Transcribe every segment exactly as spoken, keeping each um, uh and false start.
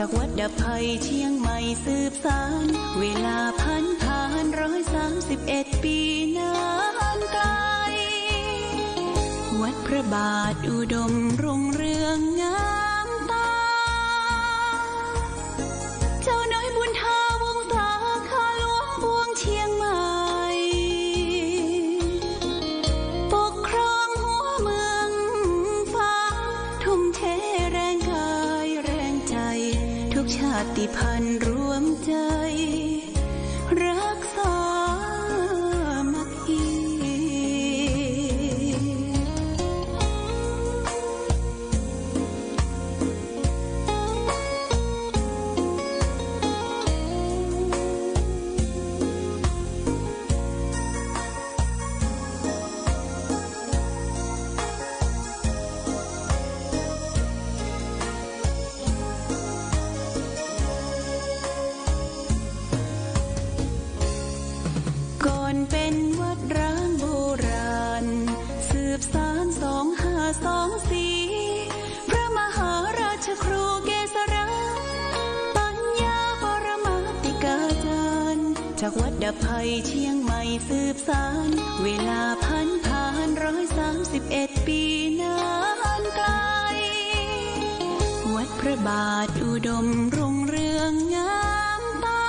จากวัดดับภัยเชียงใหม่สืบสาน เวลาผันผ่านร้อยสามสิบเอ็ดปีนานไกล วัดพระบาทอุดมรุ่งเรืองงามตา เจ้าน้อยบุญทาวงศา ข้าหลวงปวงเชียงใหม่ ปกครองหัวเมืองฟ้า ทุ่มเทแรงกายแรงใจ ทุกชาติพันธุ์รวมใจ รักสามัคคี ก่อนเป็นวัดร้างโบราณ สืบสานสองห้าสองสี่ พระมหาราชครูเกษรา ปัญญาปรมาติกาจารย์ จากวัดดับภัยเชียงใหม่สืบสาน เวลาผันผ่านร้อยสามสิบเอ็ดปีนานไกล วัดพระบาทอุดมรุ่งเรืองงามตา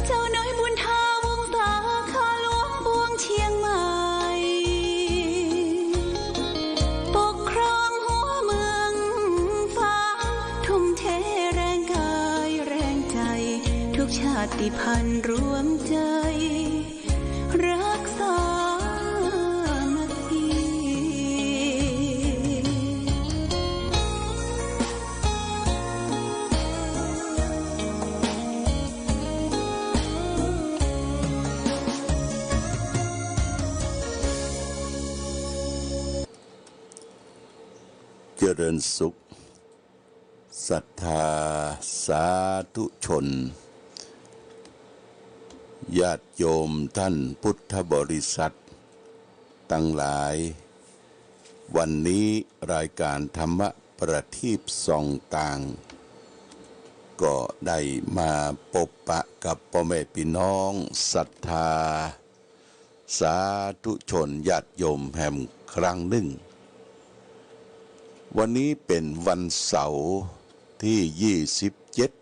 เจ้าน้อยบุญทาวงศา ข้าหลวงปวงเชียงใหม่ ปกครองหัวเมืองฟ้า ทุ่มเทแรงกายแรงใจ ทุกชาติพันธุ์รวมใจ รักสามัคคี เจริญสุข ศรัทธาสาธุชน ญาติโยมท่านพุทธบริษัทตังหลาย วันนี้รายการธรรมะประทีปส่องตาง ก็ได้มาปบปะกับป้อแม่ปี้น้องศรัทธา สาธุชนญาติโยมแหมครั้งนึ่ง วันนี้เป๋นวันเสาร์ตี้ยี่สิบเจ็ด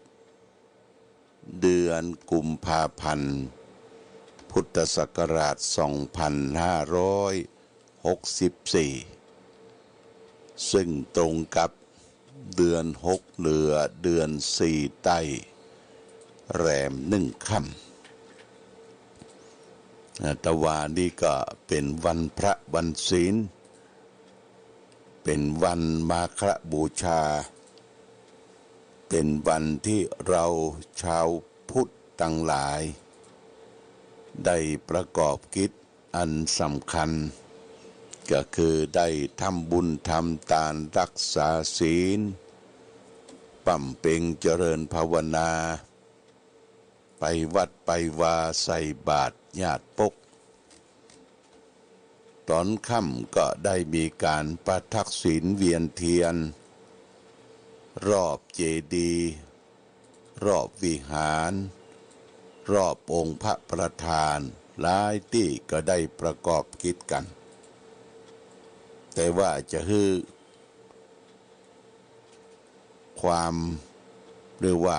เดือนกุมภาพันธ์ พุทธศักราชสองพันห้าร้อยหกสิบสี่ ซึ่งตรงกับ เดือนหกเหลือเดือนสี่ใต้แรมหนึ่งค่ำ อ่า ตะวานี้ก็เป๋นวันพระวันศีล เป๋นวันมาฆบูชา เป๋นวันตี้เฮาจาวพุทธตังหลาย ได้ประกอบกิจ อันสำคัญก็คือได้ทำบุญทำตาน รักษาศีล บำเพ็ญเจริญภาวนา ไปวัดไปวา ใส่บาตรญาติปก ต๋อนค่ำก็ได้มีก๋านประทักษิณเวียนเตียน รอบเจดีย์ รอบวิหาร รอบองค์พระประธาน หลายตี้ก็ได้ประกอบกิจกั๋น แต่ว่าจะหื้อความ หรือว่า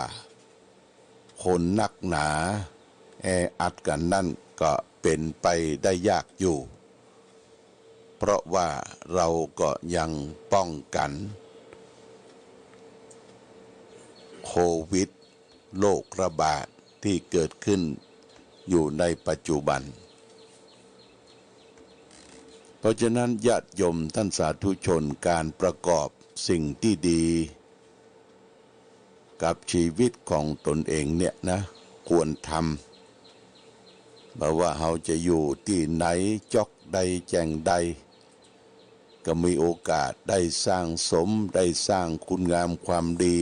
คนนักหนาแออัดกั๋นนั้นก็เป๋นไปได้ยากอยู่ เพราะว่าเฮาก็ยังป้องกั๋นโควิด โรคระบาดตี้เกิดขึ้นอยู่ในปัจจุบัน เพราะฉะนั้นญาติโยมท่านสาธุชน ก๋านประกอบสิ่งตี้ดี กับชีวิตของตนเองเนี่ยนะ ควรทำ บ่ว่าเฮาจะอยู่ตี้ไหน จ๊อกใดแจ่งใด ก็มีโอกาสได้สร้างสม ได้สร้างคุณงามความดี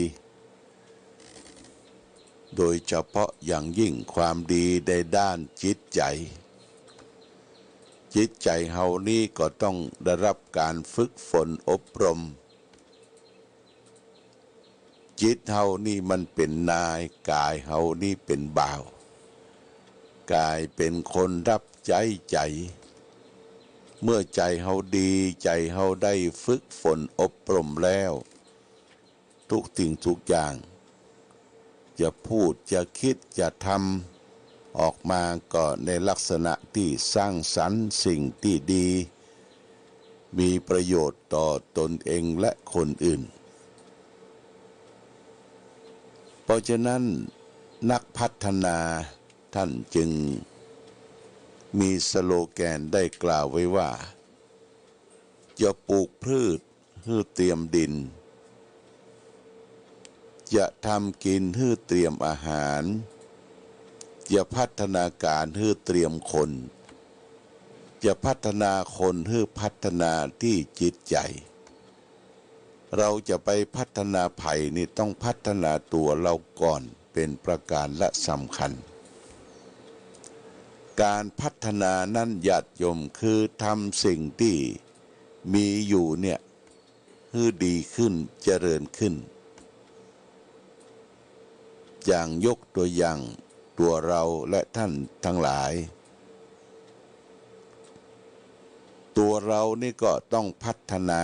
โดยเฉพาะอย่างยิ่งความดีในด้านจิตใจ๋ จิตใจ๋เฮานี้ก็ต้องได้รับก๋านฝึกฝนอบรม จิตเฮานี่มันเป๋นนาย ก๋ายเฮานี่เป๋นบ่าว ก๋ายเป๋นคนฮับใจ๊ใจ๋ เมื่อใจ๋เฮาดี ใจ๋เฮาได้ฝึกฝนอบรมแล้ว ทุกสิ่งทุกอย่าง จะพูด จะกึ๊ด จะทำออกมาก็ในลักษณะตี้สร้างสรรค์สิ่งตี้ดี มีประโยชน์ต่อตนเองและคนอื่น เพราะฉะนั้นนักพัฒนาต้านจึงมีสโลแกนได้กล่าวไว้ว่า จะปลูกพืชหื้อเตรียมดิน จะทำกิ๋นหื้อเตรียมอาหาร จะพัฒนาก๋านหื้อเตรียมคน จะพัฒนาคนหื้อพัฒนาตี้จิตใจ๋ เฮาจะไปพัฒนาใผนี่ต้องพัฒนาตั๋วเฮาก่อน เป๋นประก๋านละสำคัญ ก๋านพัฒนานั้นญาติโยมคือทำสิ่งตี้มีอยู่เนี่ยหื้อดีขึ้น เจริญขึ้น อย่างยกตั๋วอย่างตั๋วเฮาและต้านตังหลาย ตั๋วเฮานี่ก็ต้องพัฒนา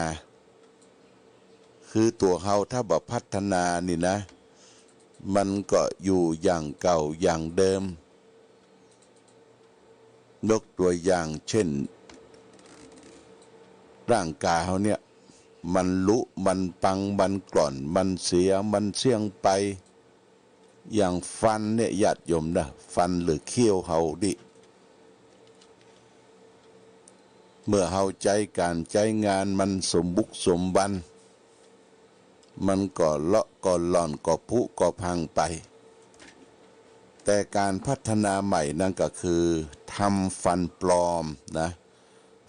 คือตั๋วเฮาถ้าบ่พัฒนานี่นะ มันก็อยู่อย่างเก่าอย่างเดิม ยกตั๋วอย่างเจ้น ร่างก๋ายเฮาเนี่ย มันลุ มันปัง มันกร่อน มันเสีย มันเสี้ยงไป อย่างฟันเนี่ยญาติโยมนะ ฟันหรือเขี้ยวเฮานี่ เมื่อเฮาใจ๊ก๋านใจ๊งานมันสมบุกสมบัน มันก็เลาะก็หล่อนก็ผุก็พังไป แต่ก๋านพัฒนาใหม่นั้นก็คือทำฟันปลอมนะ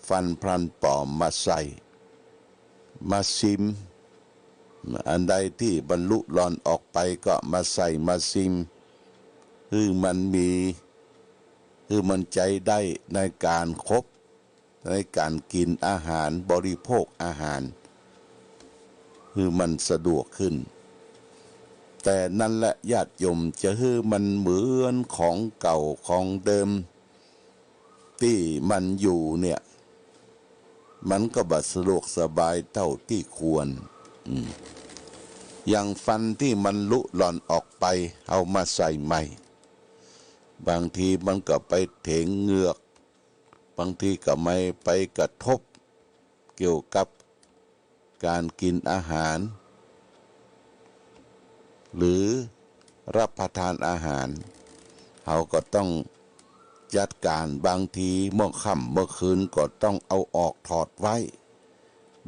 ฟันพลันปลอมมาใส่ มาซิม อันใดตี้บรรลุหล่อนออกไปก็มาใส่มาซิม หื้อมันมี หื้อมันใจ๊ได้ในก๋านคบ ในก๋านกิ๋นอาหาร บริโภคอาหาร หื้อมันสะดวกขึ้น แต่นั้นแหละญาติโยม จะหื้อมันเหมือนของเก่าของเดิมตี้มันอยู่เนี่ย มันก็บ่สะดวกสบายเต้าตี้ควร อืม อย่างฟันตี้มันหลุหล่อนออกไป เอามาใส่ใหม่ บางทีมันก็ไปเถ็งเหงือก บางทีก็ไม่ไปกระทบเกี่ยวกับก๋านกิ๋นอาหาร หรือรับประทานอาหาร เฮาก็ต้องจัดก๋าน บางทีเมื่อค่ำเมื่อคืนก็ต้องเอาออกถอดไว้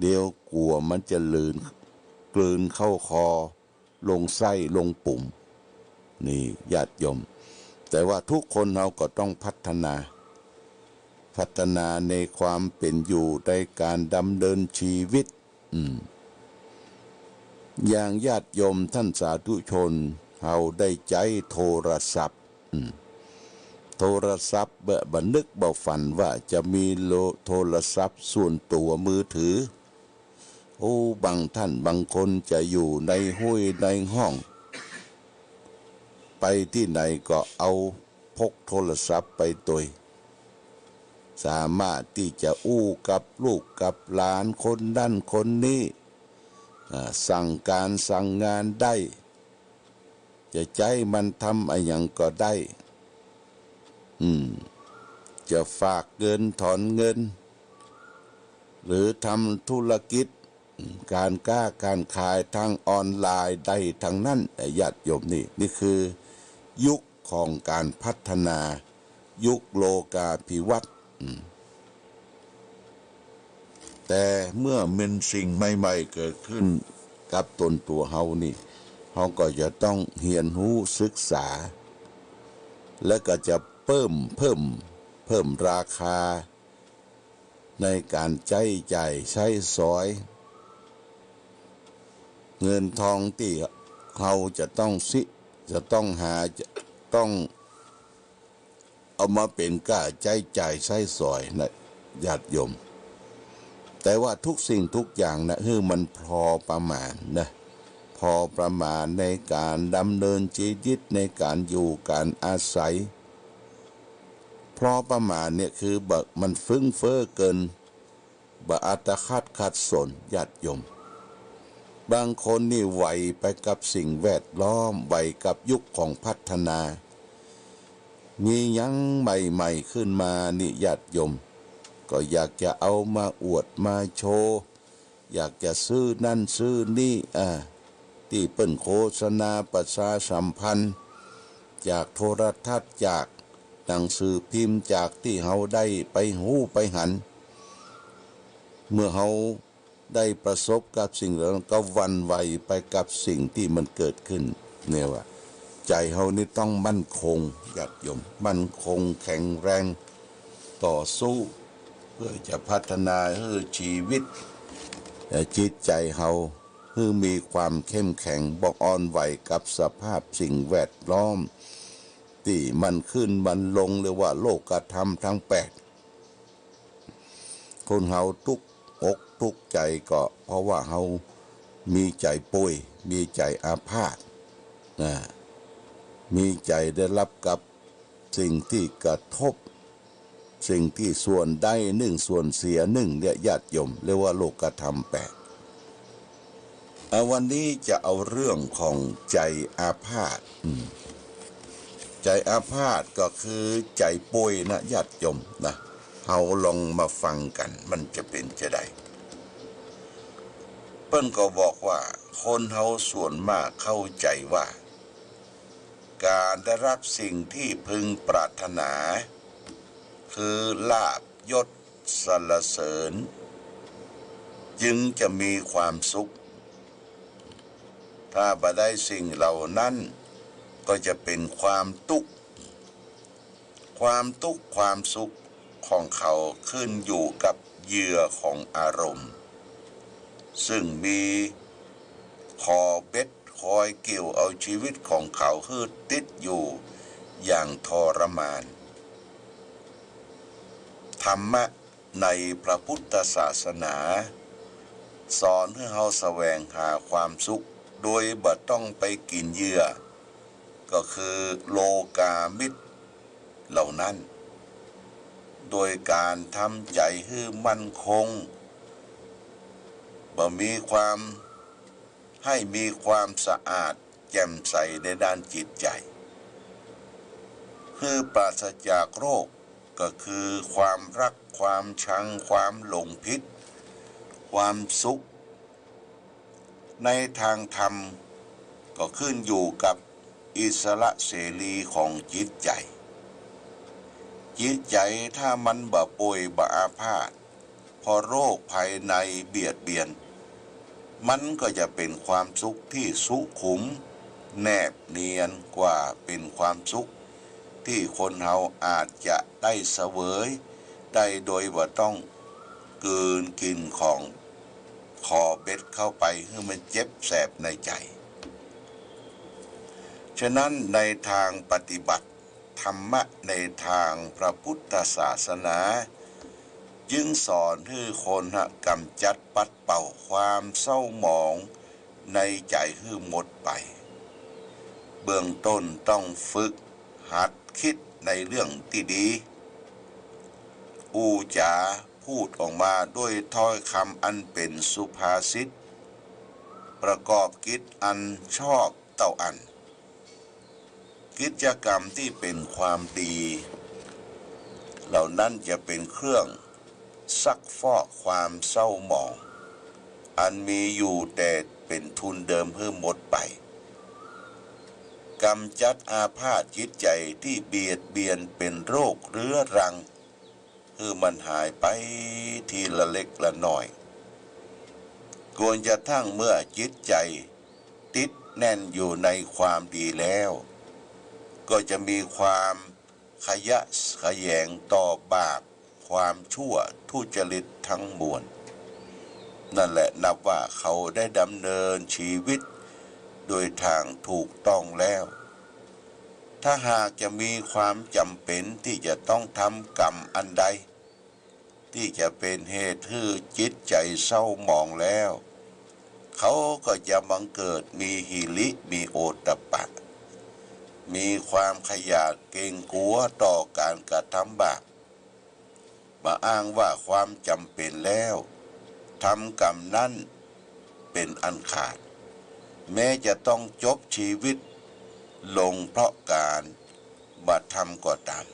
เดี๋ยวกั๋วมันจะลืน กลืนเข้าคอ ลงไส้ลงปุ๋ม นี่ญาติโยม แต่ว่าทุกคนเฮาก็ต้องพัฒนา พัฒนาในความเป๋นอยู่ในก๋านดำเนินชีวิต อืม อย่างญาติโยมต้านสาธุชน เฮาได้ใจ๊โทรศัพท์ อืม โทรศัพท์ บ่ บ่นึกบ่ฝันว่าจะมีโล- โทรศัพท์ส่วนตั๋วมือถือ โอ้ บางต้านบางคนจะอยู่ในห้วยในห้อง ไปตี้ไหนก็เอาพกโทรศัพท์ไปตวย สามารถตี้จะอู้กับลูกกับหลานคนนั้นคนนี้ อ่า สั่งก๋านสั่งงานได้ จะใจ๊มันทำอะหยังก็ได้ อืม จะฝากเงินถอนเงิน หรือทำธุรกิจ ก๋านก๊าก๋านขายตางออนไลน์ได้ตังนั้น ญาติโยม นี่ นี่คือยุคของก๋านพัฒนา ยุคโลกาภิวัตน์ อืม แต่เมื่อมีสิ่งใหม่ๆ เกิดขึ้นกับตนตั๋วเฮานี่ เฮาก็จะต้องเฮียนฮู้ศึกษา และก็จะเปิ้ม เพิ่ม เพิ่มราคาในก๋านใจ๊จ่ายใจ๊สอย เงินทองตี้เฮาจะต้องสิ- จะต้องหา จะต้อง เอามาเป๋นก้าใจ๊จ่ายใจ๊สอยนะญาติโยม แต่ว่าทุกสิ่งทุกอย่างนะ หื้อมันพอประมาณนะ พอประมาณในก๋านดำเนินจีวิต ในก๋านอยู่ก๋านอาศัย พอประมาณเนี่ยคือบ่ มันฟึ่งเฟ้อเกิน บ่อัตคัดขัดสน ญาติโยม บางคนนี่ไวไปกับสิ่งแวดล้อม ไวกับยุคของพัฒนา มีหยังใหม่ๆ ขึ้นมานี่ ญาติโยม ก็อยากจะเอามาอวดมาโชว์ อยากจะซื้อนั่นซื้อนี่ อ่า ตี้เปิ้นโฆษณาประชาสัมพันธ์ จากโทรทัศน์ จากหนังสือพิมพ์ จากตี้เฮาได้ไปฮู้ไปหัน เมื่อเฮาได้ประสบกับสิ่งเหล่านั้น ก็หวั่นไหวไปกับสิ่งตี้มันเกิดขึ้น เนี่ยว่า ใจ๋เฮานี่ต้องมั่นคง ญาติโยม มั่นคงแข็งแรง ต่อสู้ เพื่อจะพัฒนาหื้อจีวิต เอ่อ จิตใจ๋เฮา หื้อมีความเข้มแข็ง บ่อ่อนไหวกับสภาพสิ่งแวดล้อม ตี้มันขึ้นมันลง เรียกว่าโลกธรรมทั้งแปด คนเฮาตุ๊กอกตุ๊กใจ๋ก็เพราะว่าเฮามีใจ๋ป่วย มีใจ๋อาพาธ นะ มีใจ๋ได้ฮับกับสิ่งตี้กระทบ สิ่งตี้ส่วนได้นึ่งส่วนเสียนึ่งเนี่ย ญาติโยม เรียกว่าโลกธรรมแปด อ่ะ วันนี้จะเอาเรื่องของใจ๋อาพาธ อืม ใจ๋อาพาธก็คือใจ๋ป่วยนะ ญาติโยมนะ เฮาลองมาฟังกั๋น มันจะเป๋นจาใด เปิ้นก็บอกว่า คนเฮาส่วนมากเข้าใจ๋ว่า ก๋านได้ฮับสิ่งตี้พึงปรารถนา คือลาภยศสรรเสริญ จึงจะมีความสุข ถ้าบ่ได้สิ่งเหล่านั้น ก็จะเป๋นความตุ๊กข์ ความตุ๊กข์ความสุขของเขาขึ้นอยู่กับเหยื่อของอารมณ์ ซึ่งมีขอเบ็ดคอยเกี่ยวเอาจีวิตของเขาหื้อติดอยู่อย่างทรมาน ธรรมะในพระพุทธศาสนา สอนหื้อเฮาแสวงหาความสุขโดยบ่ต้องไปกิ๋นเหยื่อ ก็คือโลกามิตรเหล่านั้น โดยก๋านทำใจ๋หื้อมั่นคง บ่มีความ หื้อมีความสะอาดแจ่มใสในด้านจิตใจ๋ หื้อปราศจากโรค ก็คือความรัก ความชัง ความหลงผิด ความสุข ในทางธรรมก็ขึ้นอยู่กับอิสระเสรีของจิตใจ๋ จิตใจ๋ถ้ามันบ่ป่วยบ่อาพาธ เพราะโรคภายในเบียดเบียน มันก็จะเป๋นความสุขที่สุขุม แนบเนียนกว่าเป๋นความสุขที่คนเฮาอาจจะได้เสวยได้โดยบ่ต้องกลืนกิ๋นของ ขอเบ็ดเข้าไปหื้อมันเจ็บแสบในใจ๋ ฉะนั้นในทางปฏิบัติธรรมะในทางพระพุทธศาสนา จึงสอนหื้อคนหะกำจัดปัดเป่าความเศร้าหมองในใจ๋หื้อหมดไป เบื้องต้นต้องฝึกหัดกึ๊ดในเรื่องตี้ดี อู้จ๋าพูดออกมาด้วยถ้อยกำอันเป๋นสุภาษิต ประกอบกิจอันชอบเต้าอั้น กิจกรรมตี้เป๋นความดีเหล่านั้นจะเป๋นเครื่องซักฟอกความเศร้าหมอง อันมีอยู่แต่เป๋นทุนเดิมหื้อหมดไป กำจัดอาพาธจิตใจ๋ตี้เบียดเบียนเป๋นโรคเรื้อรัง หื้อมันหายไปทีละเล็กละน้อย จนกระทั่งเมื่อจิตใจ๋ติดแน่นอยู่ในความดีแล้ว ก็จะมีความขยะแขยงต่อบาปความชั่วทุจริตทั้งมวล นั่นแหละนับว่าเขาได้ดำเนินชีวิตโดยทางถูกต้องแล้ว ถ้าหากจะมีความจ๋ำเป๋นตี้จะต้องทำกรรมอันใด ตี้จะเป๋นเหตุหื้อจิตใจ๋เศร้าหมองแล้ว เขาก็จะบังเกิดมีหิริ มีโอตตัปปะ มีความขยาดเกรงกลัวต่อการกระทำบาป บ่อ้างว่าความจ๋ำเป๋นแล้ว ทำกรรมนั้นเป๋นอันขาด แม้จะต้องจบจีวิตลงเพราะการบ่ทำก็ต๋าม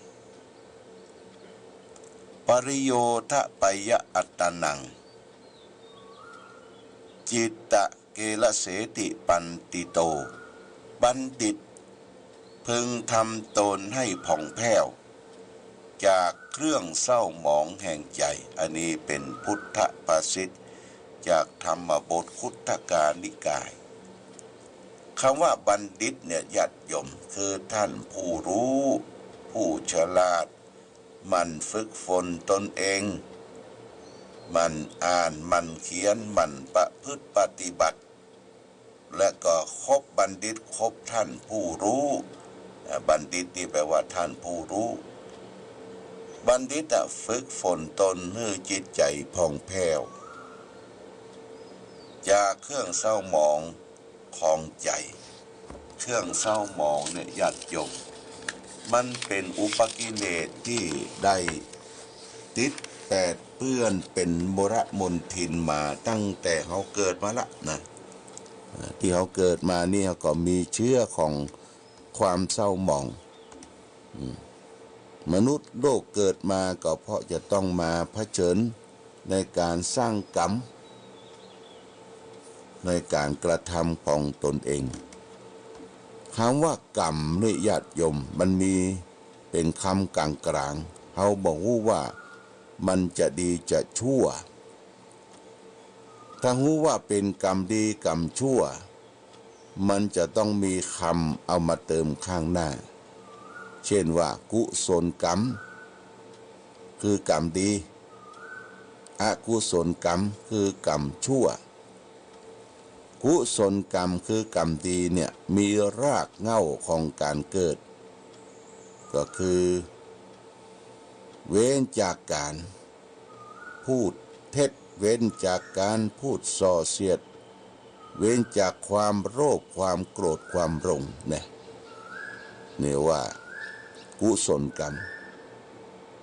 ปริโยทะปะยะอัตตานัง จิตตะเกละเสติปัณฑิโต บัณฑิตพึงทำตนให้ผ่องแผ้ว จากเครื่องเศร้าหมองแห่งใจ๋ อันนี้เป๋นพุทธภาษิตจากธรรมบทคุตตกนิกาย กำว่าบัณฑิตเนี่ย ญาติโยม คือต้านผู้ฮู้ ผู้ฉลาด หมั่นฝึกฝนตนเอง หมั่นอ่าน หมั่นเขียน หมั่นประพฤติปฏิบัติ และก็คบบัณฑิต คบต้านผู้ฮู้ อ่า บัณฑิตนี่แปลว่าต้านผู้ฮู้ บัณฑิตอะฝึกฝนตนหื้อจิตใจ๋ผ่องแผ้ว จากเครื่องเศร้าหมองของใจ๋ เครื่องเศร้าหมองเนี่ย ญาติโยม มันเป๋นอุปกิเลสตี้ได้ติดแปดเปื้อนเป๋นมลมลทินมาตั้งแต่เฮาเกิดมาละนะ อ่า ตี้เฮาเกิดมานี่เฮาก็มีเจื้อของความเศร้าหมอง อืม มนุษย์โลกเกิดมาก็เพราะจะต้องมาเผชิญในการสร้างกรรม ในการกระทำของตนเอง กำว่ากรรมนี่ ญาติโยม มันมีเป๋นกำก๋างๆ เฮาบ่ฮู้ว่ามันจะดีจะชั่ว ถ้าฮู้ว่าเป๋นกรรมดีกรรมชั่ว มันจะต้องมีกำเอามาเติมข้างหน้า เจ้นว่า กุศลกรรม คือกรรมดี อกุศลกรรม คือกรรมชั่ว กุศลกรรม คือกรรมดีเนี่ย มีรากเหง้าของก๋านเกิด ก็คือ เว้นจากก๋าน พูดเท็จ เว้นจากก๋านพูดส่อเสียด เว้นจากความโลภ ความโกรธ ความหลง เนี่ย นี่ว่ากุศลกรรม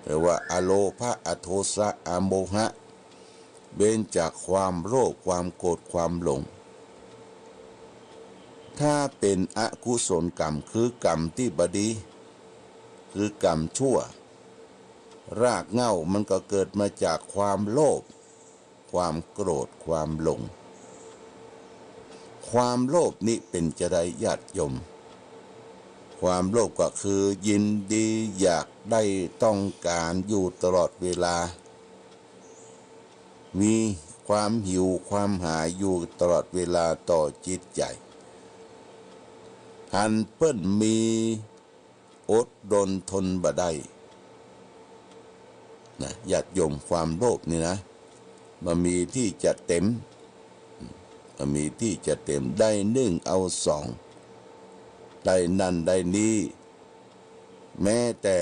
แปลว่า อโลภะ อโทสะ อโมหะ เว้นจากความโลภ ความโกรธ ความหลง ถ้าเป๋นอกุศลกรรม คือกรรมตี้บ่ดี คือกรรมชั่ว รากเหง้ามันก็เกิดมาจากความโลภ ความโกรธ ความหลง ความโลภนี่เป๋นจาใด ญาติโยม ความโลภก็คือยินดีอยากได้ ต้องก๋านอยู่ตลอดเวลา มีความหิวความหายอยู่ตลอดเวลาต่อจิตใจ๋ อันเปิ้นมี อดรนทนบ่ได้นะ ญาติโยม ความโลภนี่นะ บ่มีตี้จะเต๋ม บ่มีตี้จะเต๋ม ได้นึ่งเอาสอง ได้นั่นได้นี้ แม้แต่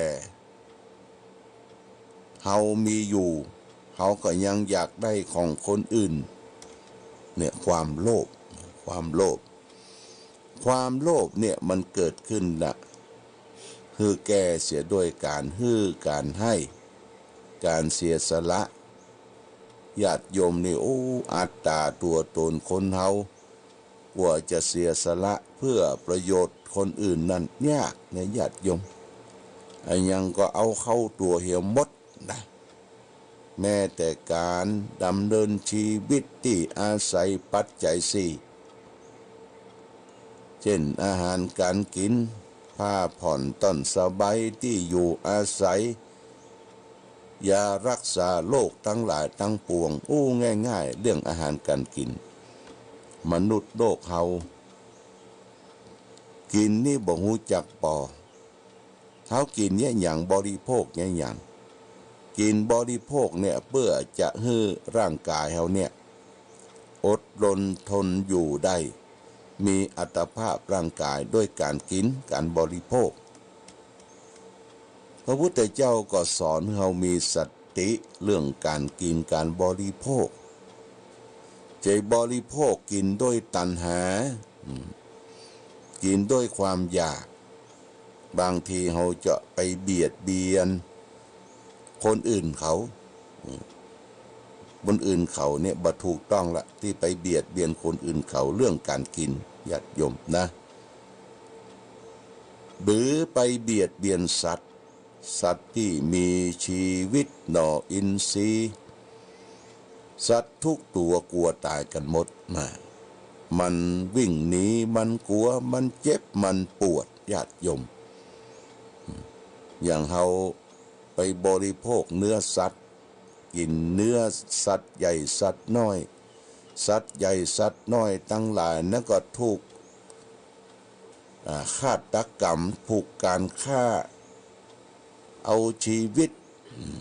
เฮามีอยู่ เฮาก็ยังอยากได้ของคนอื่น เนี่ย ความโลภ ความโลภ ความโลภเนี่ยมันเกิดขึ้นละหื้อแก้เสียด้วยก๋านหื้อ ก๋านให้ ก๋านเสียสละ ญาติโยมนี่ โอ้ อัตตาตั๋วต๋นคนเฮา กว่าจะเสียสละเพื่อประโยชน์คนอื่นนั้นยากนะ ญาติโยม อะหยังก็เอาเข้าตั๋วเหียหมดนะ แม้แต่ก๋านดำเนินจีวิตตี้อาศัยปัจจัยสี่ เจ้นอาหารก๋านกิ๋น ผ้าผ่อนต้อนสบาย ตี้อยู่อาศัย ยารักษาโรคตังหลายตังปวง อู้ง่ายๆ เรื่องอาหารก๋านกิ๋น มนุษย์โลกเฮา กิ๋นนี่บ่ฮู้จักปอ เฮากิ๋นเยียะหยัง บริโภคเยียะหยัง กิ๋นบริโภคเนี่ย เปื้อจะหื้อร่างก๋ายเฮาเนี่ย อดรนทนอยู่ได้ มีอัตภาพร่างก๋ายด้วยก๋านกิ๋น ก๋านบริโภค พระพุทธเจ้าก็สอนหื้อเฮามีสติเรื่องก๋านกิ๋นก๋านบริโภค จะบริโภคกิ๋นด้วยตัณหา อืม กิ๋นด้วยความอยาก บางทีเฮาจะไปเบียดเบียนคนอื่นเขา อืม คนอื่นเขาเนี่ยบ่ถูกต้องละ ตี้ไปเบียดเบียนคนอื่นเขาเรื่องก๋านกิ๋น ญาติโยมนะ หรือไปเบียดเบียนสัตว์ สัตว์ตี้มีจีวิตหน่ออินทรีย์ สัตว์ทุกตั๋วกั๋วต๋ายกั๋นหมดนะ มันวิ่งหนี มันกั๋ว มันเจ็บ มันปวด ญาติโยม อย่างเฮาไปบริโภคเนื้อสัตว์ กิ๋นเนื้อสัตว์ใหญ่สัตว์น้อย สัตว์ใหญ่สัตว์น้อยตังหลายนั้นก็ถูก อ่า ฆาตกรรม ถูกก๋านฆ่า เอาจีวิต อืม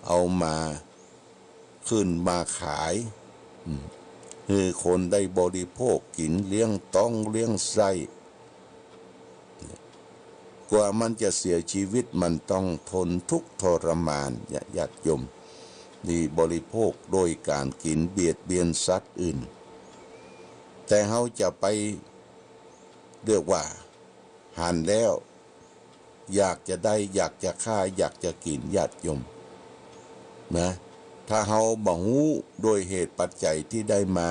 เอามา ขึ้นมาขาย อืม หื้อคนได้บริโภคกิ๋น เลี้ยงต๊องเลี้ยงไส้ กว่ามันจะเสียจีวิต มันต้องทนทุกข์ทรมาน ญาติโยม นี่บริโภคโดยก๋านกิ๋นเบียดเบียนสัตว์อื่น แต่เฮาจะไป เรียกว่าหันแล้ว อยากจะได้ อยากจะฆ่า อยากจะกิ๋น ญาติโยมนะ ถ้าเฮาบ่ฮู้โดยเหตุปัจจัยตี้ได้มา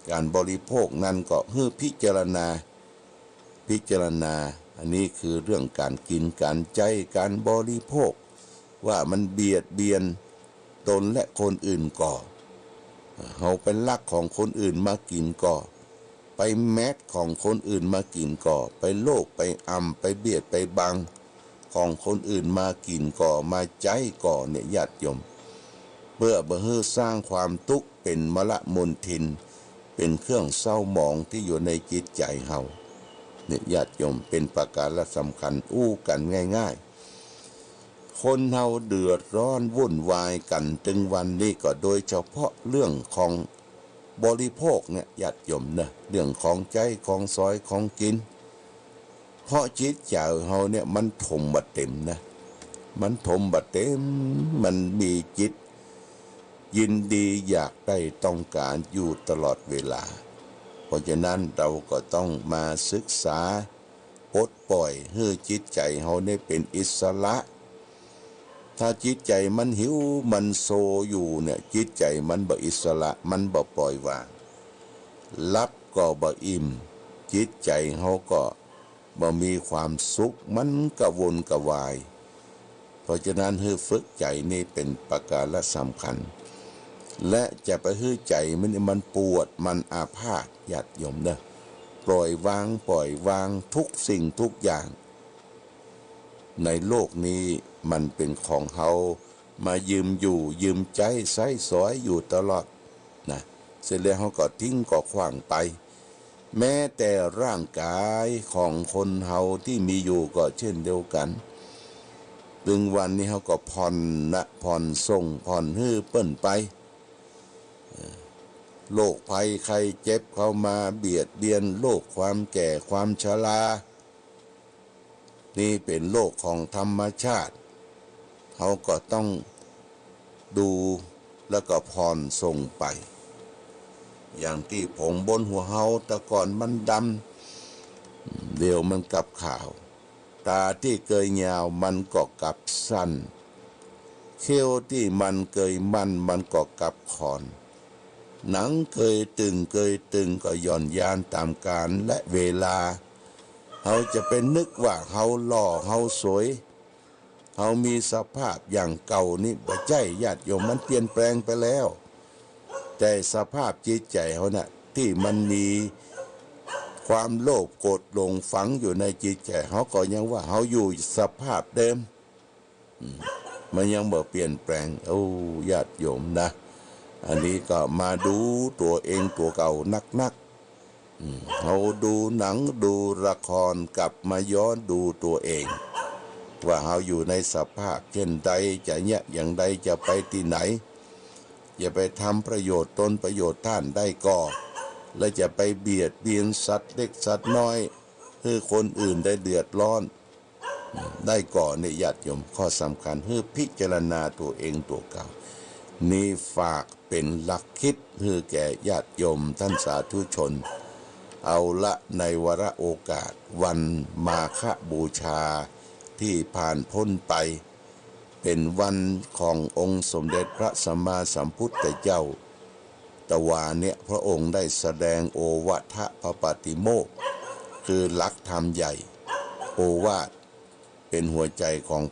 ก๋านบริโภคนั้นก็หื้อพิจารณา พิจารณา อันนี้คือเรื่องก๋านกิ๋น ก๋านใจ๊ ก๋านบริโภค ว่ามันเบียดเบียนตนและคนอื่นก่อ เฮาไปลักของคนอื่นมากิ๋นก่อ ไปแมดของคนอื่นมากิ๋นก่อ ไปโลภ ไปอำ ไปเบียด ไปบัง ของคนอื่นมากิ๋นก่อ มาใจ๊ก่อเนี่ย ญาติโยม เปื้อบ่หื้อสร้างความตุ๊กข์เป๋นมลมลทิน เป๋นเครื่องเศร้าหมองตี้อยู่ในจิตใจ๋เฮา เนี่ย ญาติโยม เป๋นประก๋านสำคัญ อู้กั๋นง่ายๆ คนเฮาเดือดร้อนวุ่นวายกั๋นตึงวันนี้ก็โดยเฉพาะเรื่องของบริโภคเนี่ย ญาติโยมเนาะ เรื่องของใจ๊ ของสอย ของกิ๋น เพราะจิตใจ๋เฮาเนี่ยมันถมบ่เต็มนะ มันถมบ่เต็ม มันมีจิตยินดีอยากได้ต้องก๋านอยู่ตลอดเวลา เพราะฉะนั้นเราก็ต้องมาศึกษาปลดปล่อยหื้อจิตใจ๋เฮาเนี่ยเป๋นอิสระ ถ้าจิตใจ๋มันหิวมันโซอยู่เนี่ย จิตใจ๋มันบ่อิสระ มันบ่ปล่อยวาง หลับก็บ่อิ่ม จิตใจ๋เฮาก็ บ่มีความสุข มันกระวนกระวาย เพราะฉะนั้นหื้อฝึกใจ๋นี่เป๋นประก๋านสำคัญ และจะไปหื้อใจ๋มัน มันปวด มันอาพาธ ญาติโยมเนาะ ปล่อยวาง ปล่อยวางทุกสิ่งทุกอย่าง ในโลกนี้มันเป๋นของเฮา มายืมอยู่ ยืมใจ๊ ใจ๊สอยอยู่ตลอดนะ เสร็จแล้วเฮาก็ทิ้งก็ขว้างไป แม้แต่ร่างก๋ายของคนเฮาตี้มีอยู่ก็เช่นเดียวกั๋น ตึงวันนี้เฮาก็ผ่อนนะ ผ่อนส่ง ผ่อนหื้อเปิ้นไป เอ่อ โรคภัยไข้เจ็บเข้ามาเบียดเบียน โรคความแก่ความชรา นี่เป๋นโรคของธรรมชาติ เฮาก็ต้องดูแล้วก็ผ่อนส่งไป อย่างตี้ผมบนหัวเฮาแต่ก่อนมันดำ เดี๋ยวมันกลับขาว ต๋าตี้เกยยาวมันก็กลับสั้น เขี้ยวตี้มันเกยมั่นมันก็กลับค่อน หนังเกยตึงเกยตึงก็หย่อนยานต๋ามกาลและเวลา เฮาจะไปนึกว่าเฮาหล่อเฮาสวย เฮามีสภาพอย่างเก่านี่บ่ใจ้ ญาติโยม มันเปลี่ยนแปลงไปแล้ว แต่สภาพจิตใจ๋เฮาน่ะ ตี้มันมีความโลภโกรธหลงฝังอยู่ในจิตใจ๋ เฮาก็ยังว่าเฮาอยู่สภาพเดิม อืม มันยังบ่เปลี่ยนแปลง โอ้ ญาติโยมนะ อันนี้ก็มาดูตั๋วเองตั๋วเก่านักๆ อืม เฮาดูหนังดูละคร กลับมาย้อนดูตั๋วเอง ว่าเฮาอยู่ในสภาพเช่นใด จะเยียะอย่างใด จะไปตี้ไหน จะไปทำประโยชน์ตนประโยชน์ต้านได้ก่อ และจะไปเบียดเบียนสัตว์เล็กสัตว์น้อย หื้อคนอื่นได้เดือดร้อน ได้ก่อนี่ ญาติโยม ข้อสำคัญ หื้อพิจารณาตั๋วเองตั๋วเก่า นี้ฝากเป๋นหลักคิดหื้อแก่ญาติโยมต้านสาธุชน เอาละ ในวาระโอกาสวันมาฆบูชาตี้ผ่านป๊นไป เป๋นวันขององค์สมเด็จพระสัมมาสัมพุทธเจ้า ตะวาเนี้ยพระองค์ได้แสดงโอวาทปาติโมกข์ คือหลักธรรมใหญ่ โอวาทเป๋นหัวใจ๋ของ